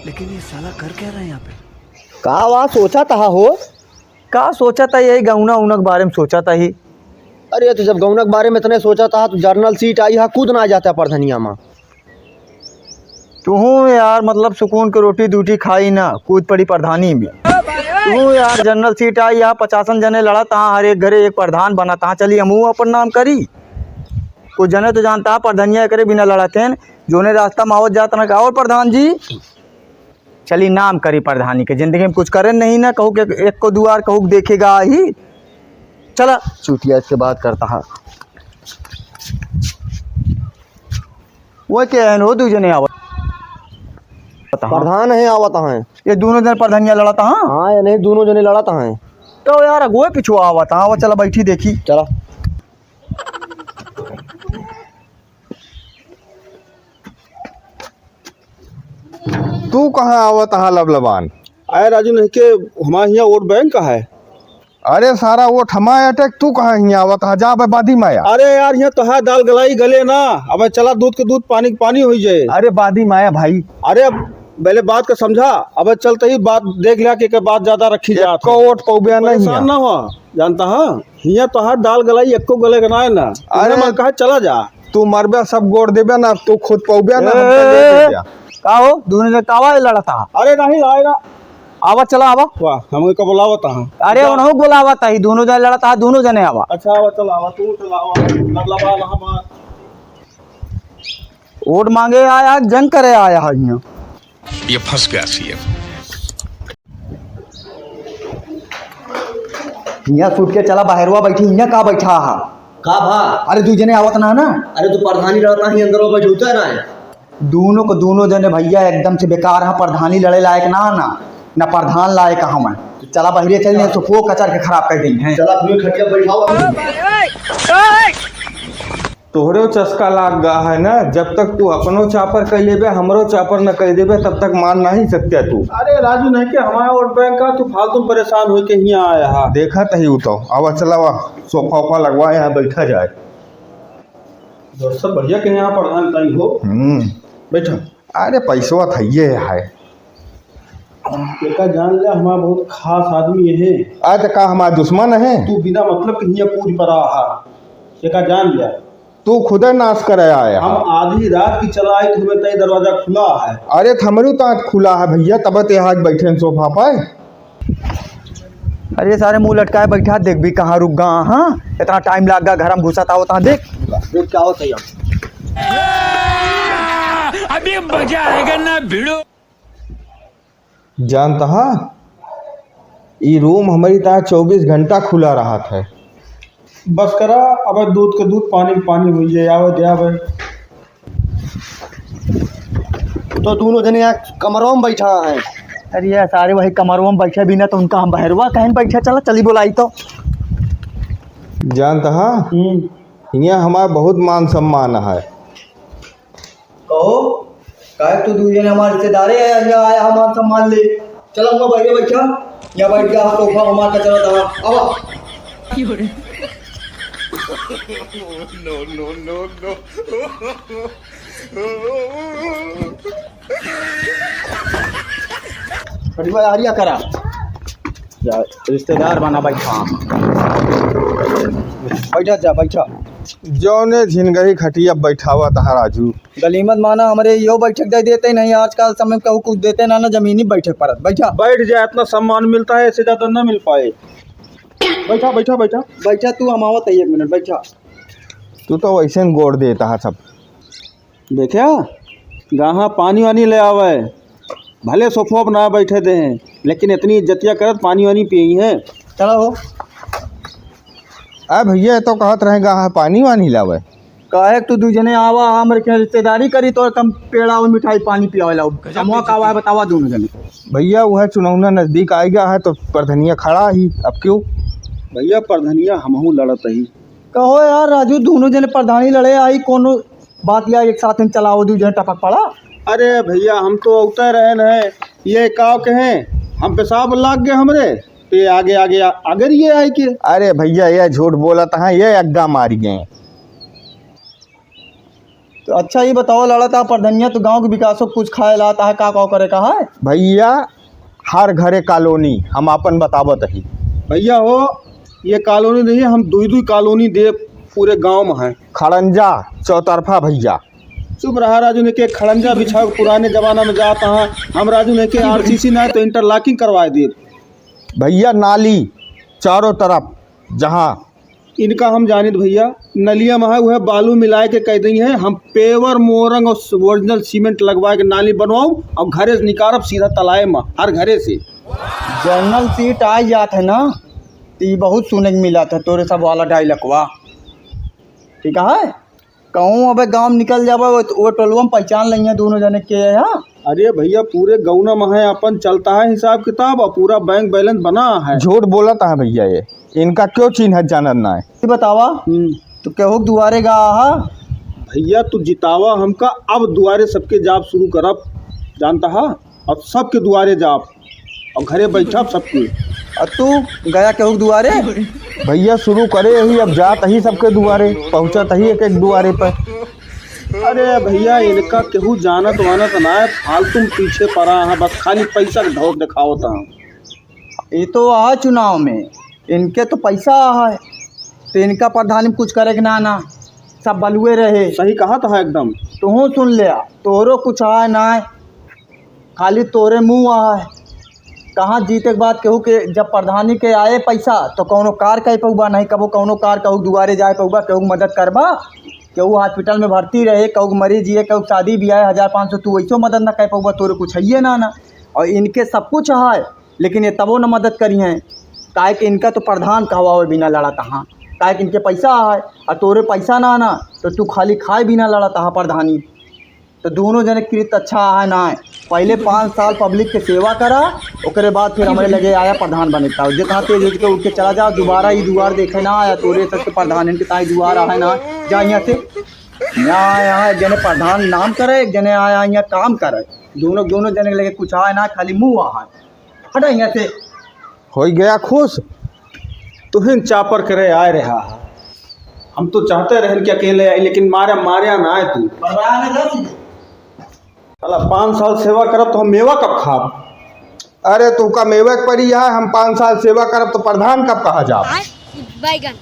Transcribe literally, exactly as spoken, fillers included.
लेकिन ये साला कर क्या रहा है यहाँ पे? का वा सोचा तहा हो? का सोचा था, यही गौना उना के बारे में सोचा था ही। अरे, तो जब गौना के बारे में इतने सोचा था, तो जनरल सीट आई हा, कूद ना जाता प्रधनिया मा। तुहूँ यार, मतलब, सुकून के रोटी दूटी खाई ना, कूद पड़ी प्रधानी में। तुहूँ यार, जनरल सीट आई हा, पचासन जने लड़त हा, हर एक घरे एक प्रधान बनत हा। चली, हमहूँ अपन नाम करी। कुछ जने तो जानता हा, प्रधनिया एकरे बिना लड़त हैं, जोने रास्ता में आवत जात ना का, और प्रधान जी, चली नाम करी प्रधानी के, जिंदगी में कुछ करे नहीं ना, कहू के एक को दुआर कहू के देखेगा ही। चला चुटिया, इसके बात करता हा। वो क्या है, वो दू जने आवत हा। प्रधान है, आवत हैं। ये दोनों जने प्रधानिया लड़त हा? हाँ, ये नहीं, दोनों जने लड़त हैं। तो यार, अगुए पिछुआ आवत हा, वो चला बैठी देखी। चला। तू कहाँ आवत हा लबलबान? अरे राजू, नहीं के हमारे हियाँ वोट बैंक का है। अरे सारा वोट हमारे अटक, तू कहाँ हियाँ आवत हा? जा बे बादी माया। अरे यार, हियाँ तो है दाल गलाई गले ना, अबे चला दूध के दूध, पानी के पानी होई जाए। अरे बादी माया भाई। अरे अब पहले बात का समझा, अबे चलते ही बात देख लिया कि के बात ज्यादा रखी जात एको है। वोट पौबे नहीं परेशान है। ना हो, जानता है, हियाँ तो है दाल गलाई एको गले का ना है ना। अरे अरे मन कहा चला जा। तू मरबे, सब गोड़ देबे ना, तू खुद पौबे ना, हमका दे ए, देबे। का हो, दोनों जने कावा लड़त हा? अरे नहीं, आए ना। आवा, चला आवा। वाह, हमको का बुलावत हा? अरे, जा। उन्हों बुलावत हा, दोनों जने लड़त हा, दोनों जने आवा। अच्छा, आवा, चला आवा, तू चला आवा। लबलबा इलाहाबाद। वोट मांगे आया, जंग करे आया है यहाँ। ये फंस गया सीएम। हियाँ सूट के चला, बाहरवा बैठी, हियाँ का बैठा हा? का भा? अरे, दू जने आवत ना, ना? अरे, तू प्रधानी रहता ही, अंदर बैठ होता ना है। दोनों को, दोनों जने भैया एकदम से बेकार है, प्रधानी लड़े लायक ना, ना, ना प्रधान लायक हम है। चला, बहरे चल, नहीं तो फो कचर के खराब कर देंगे। चला, अपनी खटिया बैठाओ। तोहरे चस्का लाग गा है ना, जब तक तू अपनो चापर कह लेबे, हमरो चापर न कह देबे, तब तक मान नहीं सकते तू। अरे राजू, नहीं के हमारा वोट बैंक का, तू फालतू परेशान होके हियाँ आया हा। देखा तही उतो, आवा चलावा, सोफा ओफा लगवा, यहाँ बैठा जाए। दोस्त सब बढ़िया के यहाँ प्रधान ताई हो। हम्म। बैठा। अरे पैसवा थइये है। एका जान ले, हमार बहुत खास आदमी है। आ, त का हमार दुश्मन है? तू बिना मतलब के हियाँ कूद पड़ा हा। एका जान ले। तू खुदे नाश करे आया हम है। आधी रात की चला आई, तुम्हें तय दरवाजा खुला है। अरे, त हमरू तात खुला है भैया, तब ते आज बैठे हैं सोफा पर। अरे, सारे मुंह लटकाए बैठा, देख भी कहाँ रुक गा, हाँ? इतना टाइम लाग गा, घर में घुसा था, होता देख। देख क्या होता है। अभी मजा आएगा ना भिड़ो। जानता हा, ई रूम हमारी ता चउबीस घंटा खुला रहत है। बस करा, अब दूध के दूध, पानी के पानी हुई जाए, आवे दे आवे। तो दोनों जने यहाँ कमरों में बैठा है। अरे यार, सारे वही कमरों में बैठे भी ना, तो उनका हम बहरवा कहीं बैठे, चला, चली बोलाई तो। जानता हा, हम्म। हियाँ हमार बहुत मान सम्मान है। कहो, काहे तू दू जने हमारे रिश्तेदारे है, यहाँ आया हमार सम्मान ले। चला, हुआ भाई, बैठा। यहाँ बैठ गया, सोफा हमार कचरा था। अब। No, no, no, no। बढ़िया आरिया करा। जा, रिश्तेदार बना बैठा। बैठा जा, बैठा। जौने झिनगही खटिया बैठावा तहा राजू। गलीमत माना हमरे यो बैठक दे देते नहीं, आजकल समय में कहू कुछ देते ना, ना जमीनी बैठक परत। बैठा। बैठ जा, इतना सम्मान मिलता है, इससे ज्यादा ना मिल पाए। बैठा, बैठा, बैठा। बैठा तू, हम आवत है एक मिनट, बैठा। तू तो वैसे न गोड़ देता है सब। देख्या, गाहा पानी वानी ले आवे, भले सोफो पर ना बैठे दे हैं, लेकिन इतनी इज्जतिया करत पानी वानी पियई हैं। चला हो। आ भैया, तो कहत रहे गाहा पानी वानी लावे। काहे तू दू जने आवा, हमरे के रिश्तेदारी करी, तो कम पेड़ा और मिठाई पानी पियावे लाओ। समूह का आवा है, बतावा दोनों जने। भैया, वह चुनौना नजदीक आइगा है, तो प्रधनिया खड़ा ही, अब क्यों? भैया, प्रधनिया हमहू लड़त ही। कहो यार राजू, दोनों जने प्रधानी लड़े आई, कोनो बात या एक साथ में चलाओ, दू जने टपक पड़ा। अरे भैया, हम तो उतर रहे न, ये का कहें, हम पेशाब लाग गए हमरे, तो ये आगे, आगे, आगे रहिए आई के। अरे भैया, ये झूठ बोलत हैं, ये अग्गा मारी गए। तो अच्छा, ई बतावा लड़त हा प्रधनिया, तो गाँव के विकासो कुछ खाए लात हा, का का करे का है? भइया, हर घरे कॉलोनी, हम आपन बतावत ही। भइया हो, ये कॉलोनी नहीं है, हम दुई दुई कॉलोनी देब पूरे गाँव में है। खड़ंजा चौतरफा भइया। चुप रहा राजू, नहीं के खड़ंजा बिछाओ, पुराने जमाना में जात हा। हम राजू नहीं के आरसीसी ना है तो इंटरलॉकिंग करवाए देब। भइया, नाली चारों तरफ जहाँ इनका हम जानित भइया, नलिया में है, वह बालू मिलाए के कह दी है, हम पेवर मोरंग और ओरिजिनल सीमेंट लगवाए के नाली बनवाऊ और घरे से निकारब सीधा तलाए में, हर घरे से। जनरल सीट आ जात है ना, तो ई बहुत सुने के मिलत है तोरे सब वाला डायलॉगवा, ठीक है? कहूँ अबे गाँव निकल जाबे, वो, वो टोलवा में पहचान लेंगे दोनों जने के है। अरे भइया, पूरे गौना में है, अपन चलता है हिसाब किताब और पूरा बैंक बैलेंस बना है। झूठ बोलत है भइया, ये इनका क्यों चिन्हत जानत ना है? ये बतावा, हम्म। तू केहू के दुआरे गा हा? भइया, तू जितावा हमका, अब दुआरे सबके जाब शुरू करब, जानता हा? अब सबके दुआरे जाब और घरे बैठब सबके। और तू गया केहू के दुआरे? भइया, शुरू करे ही, अब जात ही सबके दुआरे, पहुँचत ही एक एक दुआरे पर। अरे भइया, इनका केहू जानत वानत ना है, फालतू में पीछे पड़ा है, बस खाली पैसा के ढौक दिखावत है। ये तो आ चुनाव में इनके तो पैसा है, तो इनका प्रधानी में कुछ करे के ना, ना, सब बलुए रहे। सही कहा था एकदम। तुहूँ सुन ले, तोरो कुछ आए ना आए, खाली तोरे मुँह आए। कहाँ जीते के बाद केहू के, जब प्रधानी के आए पैसा तो कौनो कार कह पउबा, नहीं कबो कौनो कार केहू दुआरे जाए पउबा, केहू मदद करबा, केहू हॉस्पिटल में भर्ती रहे, केहू मरीज ये, केहू शादी ब्याह हजार पाँच सौ, तू वैसो मदद ना कह पउबा, तोरे कुछ है ना, ना। और इनके सब कुछ है, लेकिन ये तबो न मदद करी हैं, काहे कि इनका तो प्रधान कहवावे बिना लड़ा तहाँ, काहे कि इनके पैसा है, और तोरे पैसा ना, ना, तो तू खाली खाए बिना लड़ा तहाँ प्रधानी। तो दोनों जने कृत अच्छा है ना है। पहले पाँच साल पब्लिक के सेवा करा, ओकरे बाद फिर हमरे लगे आया प्रधान बने का। जितना तेज उठ के, उठ के चला जाओ, दोबारा ई दुआर देखे ना आया, तोरे सबके प्रधान इनके ताई दुआर है ना, जा यहाँ से। यहाँ आया है, एक जने प्रधान नाम करे, एक जने आया यहाँ काम करे। दोनों, दोनों जने के लगे कुछ आए ना, खाली मुँह आए। हटा यहाँ से। हो गया खुश, तुहिन चापर करे आए रहा। हम तो चाहते रहन कि अकेले आई, लेकिन मारे, मारे ना आए तू। साला पाँच साल सेवा करब तो हम मेवा कब खाब? अरे, तू का मेवा के परी है, हम पाँच साल सेवा करब तो प्रधान कब कहा जाब? बैगन।